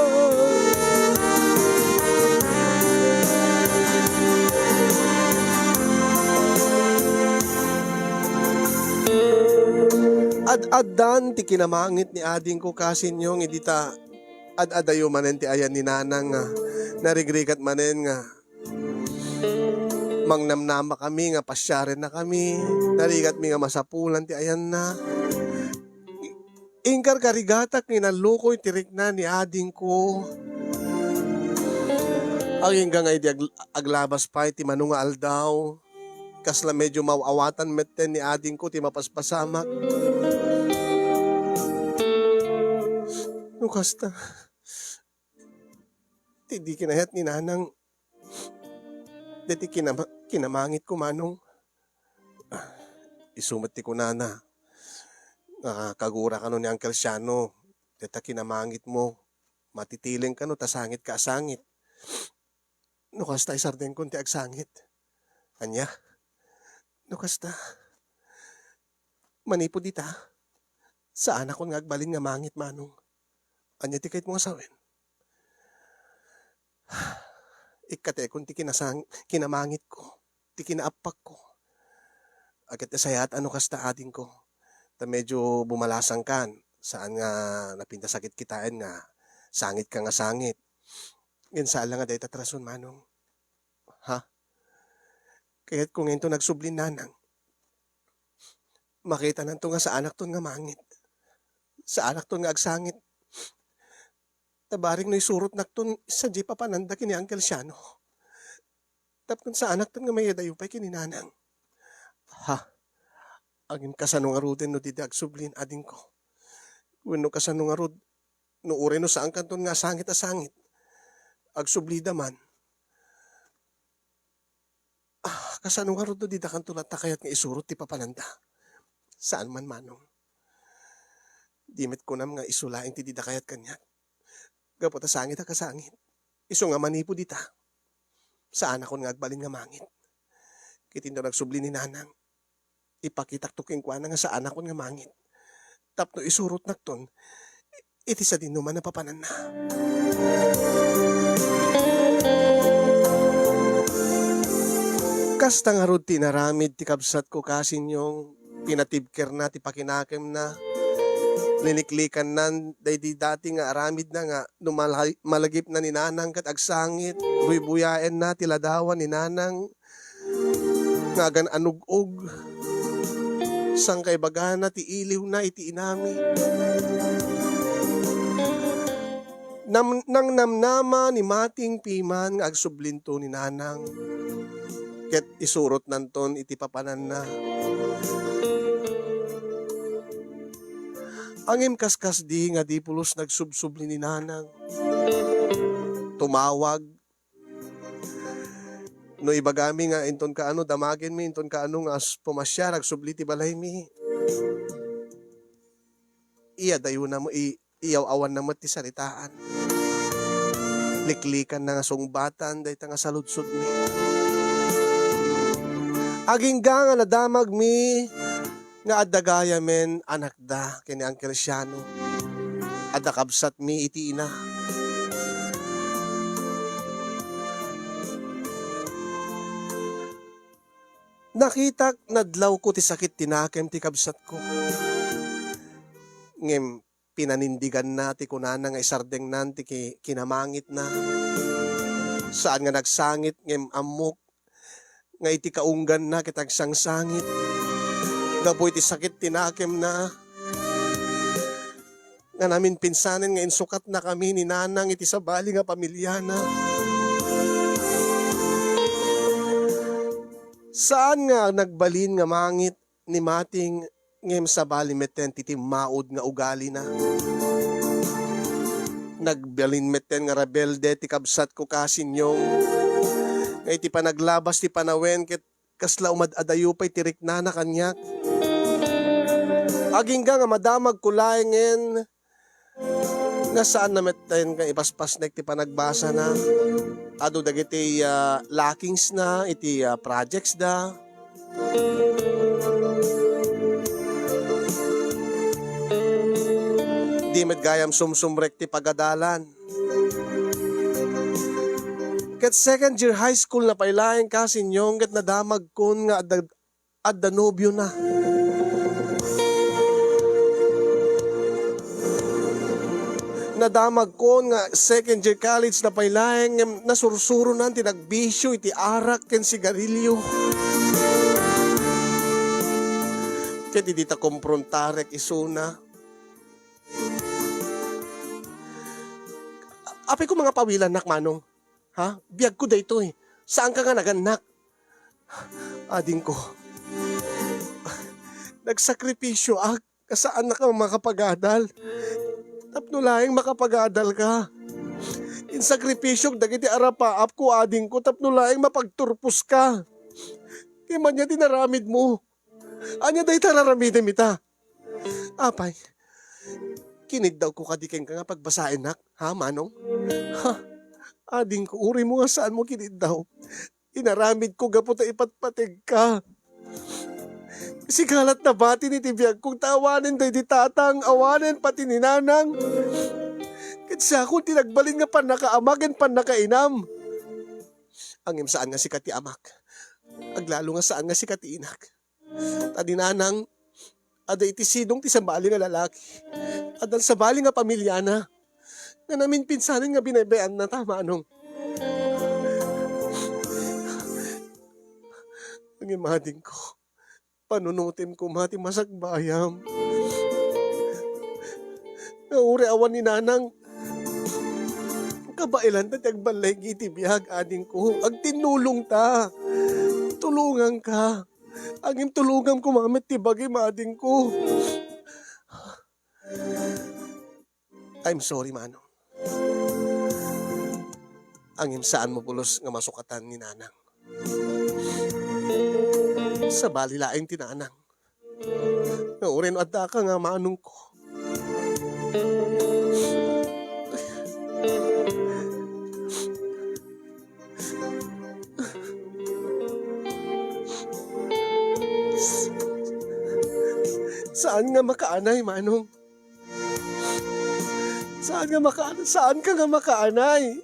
Ad-addan ti kinamangit ni adingko, kasinyong, idi ta ad-adayo manen ti ayan ni nanang nga narigrigat manen nga mangnamnama kami nga pasiarenna kami. Narigatmi nga masapulan ti ayanna. Inkarkarigatak nga inallukoy ti rikna ni adingko. Agingga nga idi ag-, aglabas pay ti mano nga aldaw, kasla medyo maaw-awatan metten ni adingko ti mapaspasamak. No kasta, ti di kinayat ni nanang, deti kinama-, kinamangitko, manong. Ah, isu met ti kunana nga kagura kano ni Uncle Siano, deta kinamangitmo, matitileng kano ta sangit ka a sangit. No kasta, isardengkon ti agsangit. Ania? No kasta, manipud ita, saanakon nga agbalin nga mangit, manong. Ania ti kayatmo nga sawen? Ikkatekon ti kinasang-, kinamangitko, ti kinaappakko. Ket nasayaat a no kasta, adingko. Ta medyo bumalasangkan, saan nga napintasakit kitaen nga sangit ka nga sangit. Ngem saan la nga dayta ti rason, manong. Ha? Kayatko ngayon to nagsubli ni nanang. Makitananto nga saanakton nga mangit. Saanakton nga agsangit. Ta bareng no isurotnakton, sadiay papananda ken ni Uncle Siano. Tapno saanakton nga mayadayo pay ken ni nanang. Ha? Agin kasano ngaruden no dida agsubli ni adingko? Wenno kasano ngarud no uray no saankanton nga sangit a sangit? Agsublida man. Ah, kasano ngarud no didakanto latta kayat nga isurot ti papananda? Saan man, manong. Di met kunam nga isu laeng ti dida kayat kaniak. Gapu ta sangit a kasangit. Isu nga manipud ita, saanakon nga agbalin nga mangit. Ket inton agsubli ni nanang, ipakitakto kenkuana nga saanakon nga mangit. Tapno isurotnakton iti sadinoman a papananna. Kasta ngarud ti inaramid ti kabsatko, kasinyong, pinatibkerna ti pakinakemna. Liniklikannan daydi dati nga aramidna nga no malay-, malagipna ni nanang ket agsangit, buybuyaenna ti ladawan ni nanang nga agan-anug-og. Sangkaibagana ti iliwna iti inami. Nam-, nangnamnama ni Mating Piman nga agsublinto ni nanang, ket isurotnanton iti papananna. Ngem kaskasdi nga di pulos nagsubsubli ni nanang. tumawag. No ibagami nga inton kaano damagenmi, inton kaano nga as-, pumasiar, agsubli ti balaymi. Iyadayona mo, i-, iyaw-awanna met ti saritaan. Liklikanna nga sungbatan dayta nga saludsodmi. Agingga nga nadamagmi nga adda gayamen anakda ken ni Uncle Siano. Adda kabsatmi iti ina. Nakitak nadlawko ti sakit ti nakem ti kabsatko. Ngem pinanindiganna ti kunana nga isardengnan ti ki-, kinamangitna. Saan nga nagsangit ngem ammok nga iti kaungganna ket agsangsangit gapu iti sakit ti nakemna. Nga naminpinsanen nga insukatnakami ni Nanang iti sabali nga pamiliana. Saan nga nagbalin nga mangit ni Mating ngem sabali metten ti timmaud nga ugalina. Nagbalin metten nga rebelde ti kabsatko, Kasinyong, nga iti panaglabas ti panawen ket kasla umad-adayo pay ti riknana kaniak. Agingga nga madamagko laengen nga saanna metten nga ipaspasnek ti panagbasana. Adu dagiti, ah, lackingsna iti, ah, projectsda. Di met gayam sumsumrek ti pagadalan. Ket second year high school na pay laeng, Kasinyong, ket nadamagkon nga adda, adda nobiona. Nadamagkon nga second year college na pay laeng ngem nasursuronan ti nagbisio iti arak ken sigarilio. Ket idi ta kumprontarek isuna, apay ko, mga pawilannak, Manong. Ha? Biagko daytoy. Saanka nga nagannak. Adingko. Nagsakripisyoak. Saannak a makapagadal. Tapno laeng makapagadalka. Insakripisyok dagiti arapaapko, adingko, tapno laeng mapagturposka. Ngem ania ti naramidmo? Ania dayta raramidem ita? Apay, kiniddawko kadi kenka nga pagbasaennak, ha, Manong? Ha? Adingko, uraymo nga saanmo kiniddaw. Inaramidko gapu ta ipatpategka. Sigalat nabatin iti biagko ta awanen daydi tatang, awanen pati ni nanang. Ket siakon ti nagbalin nga pannakaama ken pannakainam. Ngem saan nga sika ti amak. Aglalo nga saan nga sika ti inak. Ta ni nanang, adda iti sidong ti sabali nga lalaki. Addan sabali nga pamiliana. Nga naminpinsanen nga binaybayanna ta, Manong. Ngem adingko, panunotem koma ti masakbayam. Nga uray awan ni nanang, kabaelanta ti agballigi iti biag, adingko. Agtinnulongta. Tulonganka. Ngem tulongam koma met ti bagim, adingko. I'm sorry, Manong. Ngem saanmo pulos nga masukatan ni nanang. Sabali laeng ti nanang. Nga uray no addaka nga manongko. Saan nga makaanay, Manong. Saan nga maka-, saanka nga makaanay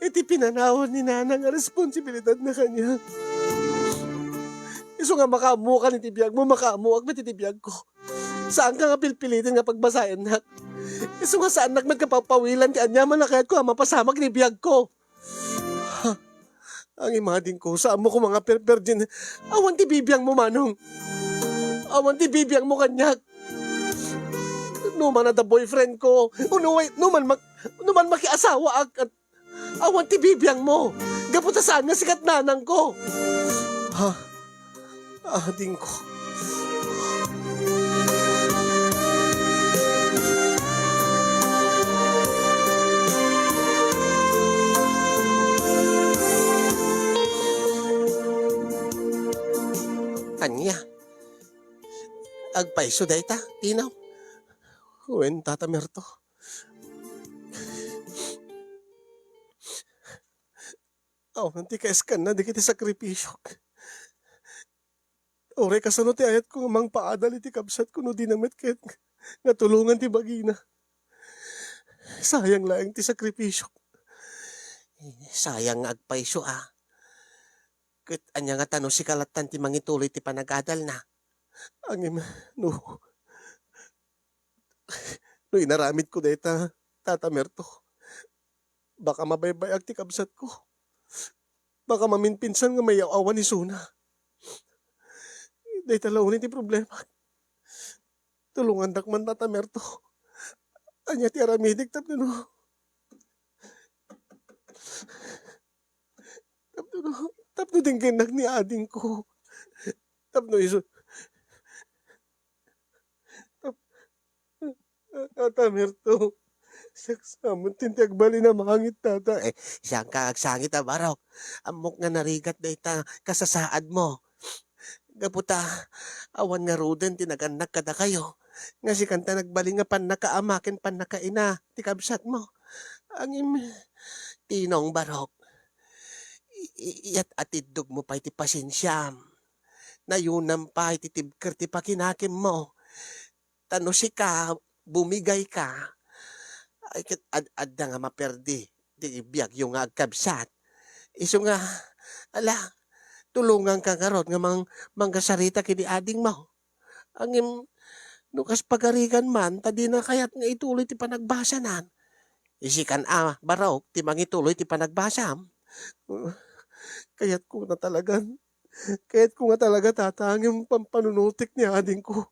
iti pinanawan ni nanang nga responsibilidadna kaniak. Isu nga makaammokan iti biagmo, makaammoak met iti biagko. Saanka nga pilpiliten nga pagbasaennak. Isu nga saannak met nga papawilan ti aniaman a kayatko a mapasamak iti biagko. Ha? Ngem adingko, saanmo koma nga perperdien. Awan ti bibiangmo, Manong. Awan ti bibiangmo kaniak. No man adda boyfriend ko, no, no man mak-, no man makiasawaak, at awan ti bibiangmo. Gapu ta saan nga sika ti nanangko. Ha? Adingko. Ania? Agpayso dayta, Tinong? Wen, Tata Merto. Awan ti kaiskanna dagiti sakripisiok. Uray kasano ti ayatko nga mangpaadal iti kabsatko no dina met ket nga tulongan ti bagina. Sayang laeng ti sakripisiok. Sayang nga agpayso a. Ket ania ngata no sika lattan ti mangituloy ti panagadalna? Ngem no, no inaramidko dayta, Tata Merto, baka mabaybay-ak ti kabsatko. Baka maminpinsan nga mayaw-awan isuna. Dayta la unay ti problema. Tulongandak man, Tata Merto. Ania ti aramidek tapno no, tapno no, tapno denggennak ni adingko. Tapno isu-, tap-, Tata Merto, siak sa met ti agbalin a mangngit, Tata. Eh, sianka agsangit a barok. Ammok nga narigat dayta kasasaadmo. Gapu ta, awan ngaruden ti nagannak kadakayo, nga sikan ta nagbalin nga pannakaama ken pannakaina ti kabsatmo. Ngem, Tinong Barok, i-, i-, iyat-atiddogmo pay ti pasensiam. Nayunam pay ti tibker ti pakinakemmo. Ta no sika, bumigayka, ay, ket ad-, adda nga maperdi ti biagyo nga agkabsat. Isu nga, ala, tulonganka ngarud nga mang-, mangkasarita ken ni adingmo. Ngem, no kas pagarigan man, ta dina kayat nga ituloy ti panagbasanan. Isikan a, Barok, ti mangituloy ti panagbasam. Kayatko na talagan. Kayatko nga talaga, Tata, ngem pampanunotek ni adingko.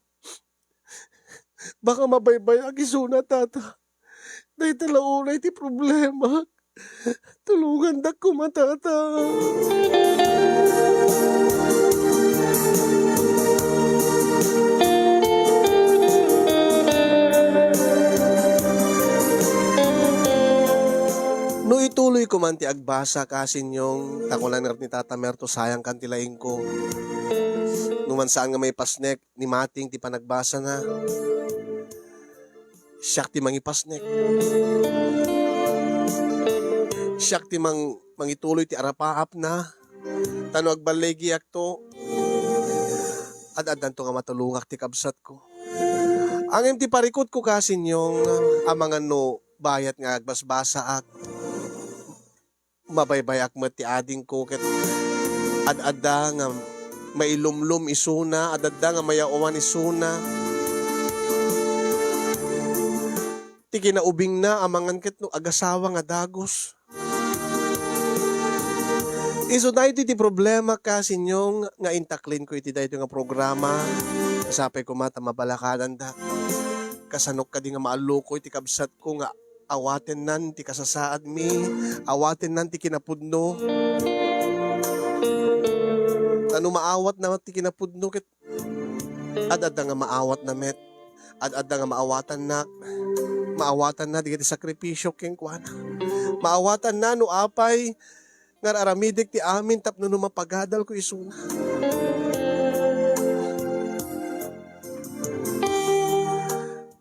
Baka mabaybay-ak isuna, Tata. Dayta la unay ti problema. Tulongandak koma, Tata. No ituloyko man ti agbasa, Kasinyong, ta kuna ni Tata Merto, sayangkan ti laingko. Numan saan nga maipasnek ni Mating ti panagbasana, siak ti mangipasnek. Siak ti mang-, mangituloy ti arapaapna. Ta no agballigiakto, ad-addanto nga matulongak ti kabsatko. Ngem ti parikutko, Kasinyong, amangan no bayat nga agbasbasaak, mabaybay-ak met ti adingko ket ad-adda nga mailumlom isuna, ad-adda nga mayaw-awan isuna. Ti kinaubingna amangan ket no agasawa nga dagus. Isu daytoy ti problema, Kasinyong, nga intaklinko iti daytoy nga programa. Sapay koma ta mabalakadanda. Kasanok kadi nga maallukoy ti kabsatko nga awatennan ti kasasaadmi, awatennan ti kinapudno. Ta no maawatna ti kinapudno, ket ad-adda nga maawatna met. Ad-adda nga maawatannak, maawatanna dagiti sakrifisio kenkuana. Maawatanna no apay nga ar-aramidek ti amin tapno no mapagadalko isuna.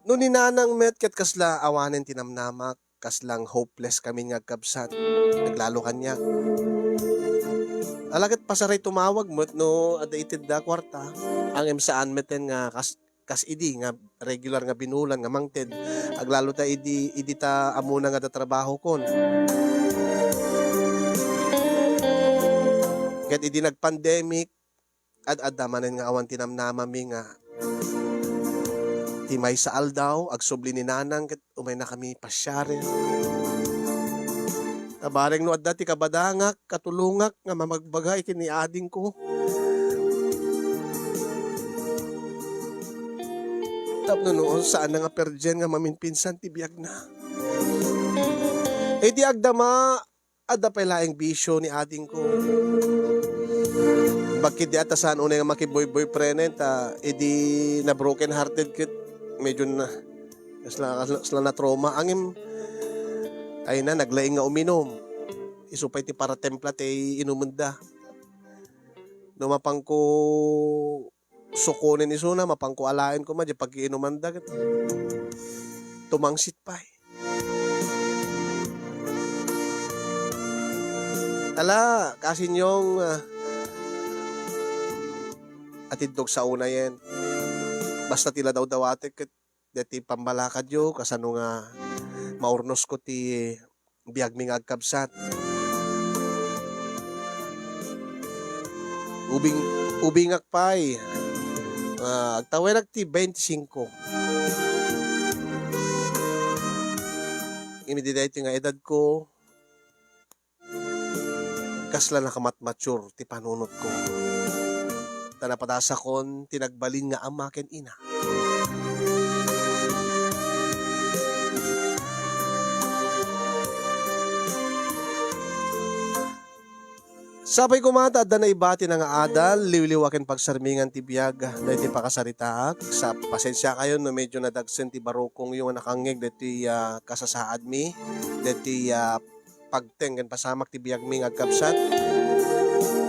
No ni Nanang met ket kasla awanen ti namnamak, kaslang hopeless kami nga agkabsat. Naglalo kaniak. Ala ket pasaray tumawag met no adda itedda kuarta. Ngem saan meten nga kas-, kas idi nga regular nga binulan nga mangted. Aglalo ta idi, idi ta ammona nga adda trabahokon. Ket idi nag-pandemic, ad-adda manen nga awan ti namnamami nga ti maysa aldaw, agsubli ni Nanang ket umaynakami pasiaren. Ta bareng no adda ti kabadangak, katulongak nga mamagbaga iti ni adingko. Tapno noon, saanna nga perdien nga maminpinsan ti biagna. Iti agdama, adda pay laeng bisio ni adingko. Bakit di ata saan unay nga makibuyboyfrienden ta idi na broken hearted ket medyo na, kasla, kasla, kasla na trauma. Ngem, ay na, naglaing nga uminom. Isu pay ti paratempla ti inumenda. No mapanko sukonen isuna, mapanko alaen koma diay pagkiinumanda ket tumangsit pay. Ala, kasinyong, ah, atiddog sa unayen. Basta ti la dawdawatek ket deti pambalakadyo, kasano nga maurnosko ti biagmi nga agkabsat. Ubing-, ubingak pay. Ah, agtawenak ti twenty-five. Imi di daytoy nga edadko, kasla nakamatmature ti panunotko. Ta napadasakon ti nagbalin nga ama ken ina. Sapay koma ta adda naibati nga adal, liwliwa ken pagsarmingan ti biag daytoy pakasaritaak. Sa, pasensiakayon no medyo nadagsen ti barukongyo nga nakangngeg daytoy, ah, kasasaadmi, daytoy, ah, pagteng ken pasamak ti biagmi nga agkabsat.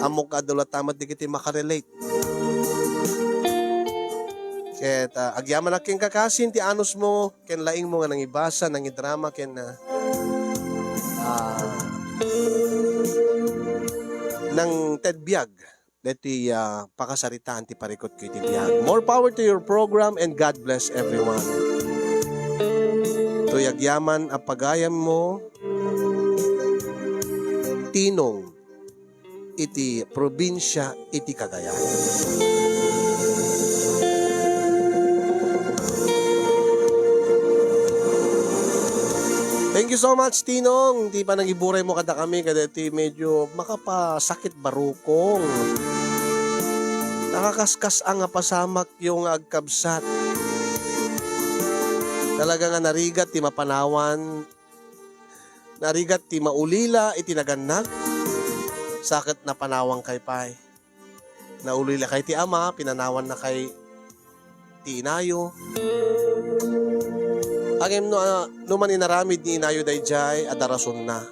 Ammok nga adda latta met dagiti makarelate. Ket, ah, agyamanak kenka kasin ti anusmo ken laingmo nga nangibasa, nangidrama ken, ah, ah, nangted biag deti, ah, pakasaritaan ti parikutko iti biag. More power to your program and God bless everyone. Toy agyaman a pagayammo, Tinong, iti probinsia iti Cagayan. Thank you so much, Tinong. Ti panangiburaymo kadakami kadaytoy medyo makapasakit barukong. Nakakaskas-ang a pasamakyo nga agkabsat. Talaga nga narigat ti mapanawan, narigat ti maulila iti nagannak, sa ket napanawangkay pay. Naulilakay ti ama, pinanawannakay ti inayo. Ngem no, ah, no man inaramid ni inayo daydiay, adda rasonna.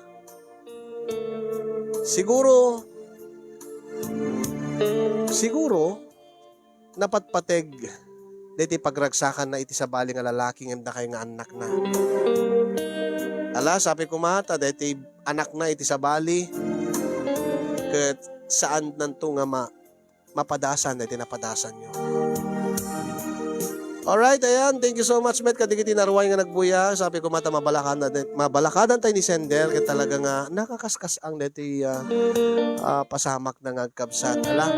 Siguro, siguro, napatpateg daytoy pagragsakanna iti sabali nga lalaki ngem dakay nga annakna. Ala, sapay koma ta daytoy anakna iti sabali ket saannanto nga ma-, mapadasan daytoy napadasanyo. Alright, ayan, thank you so much met kadagiti naruay nga nagbuya. Sapay koma ta mabalakada-, mabalakadanta ni sender ket talaga nga nakakaskas-ang daytoy, ah, ah, pasamak na nga agkabsat. Ala.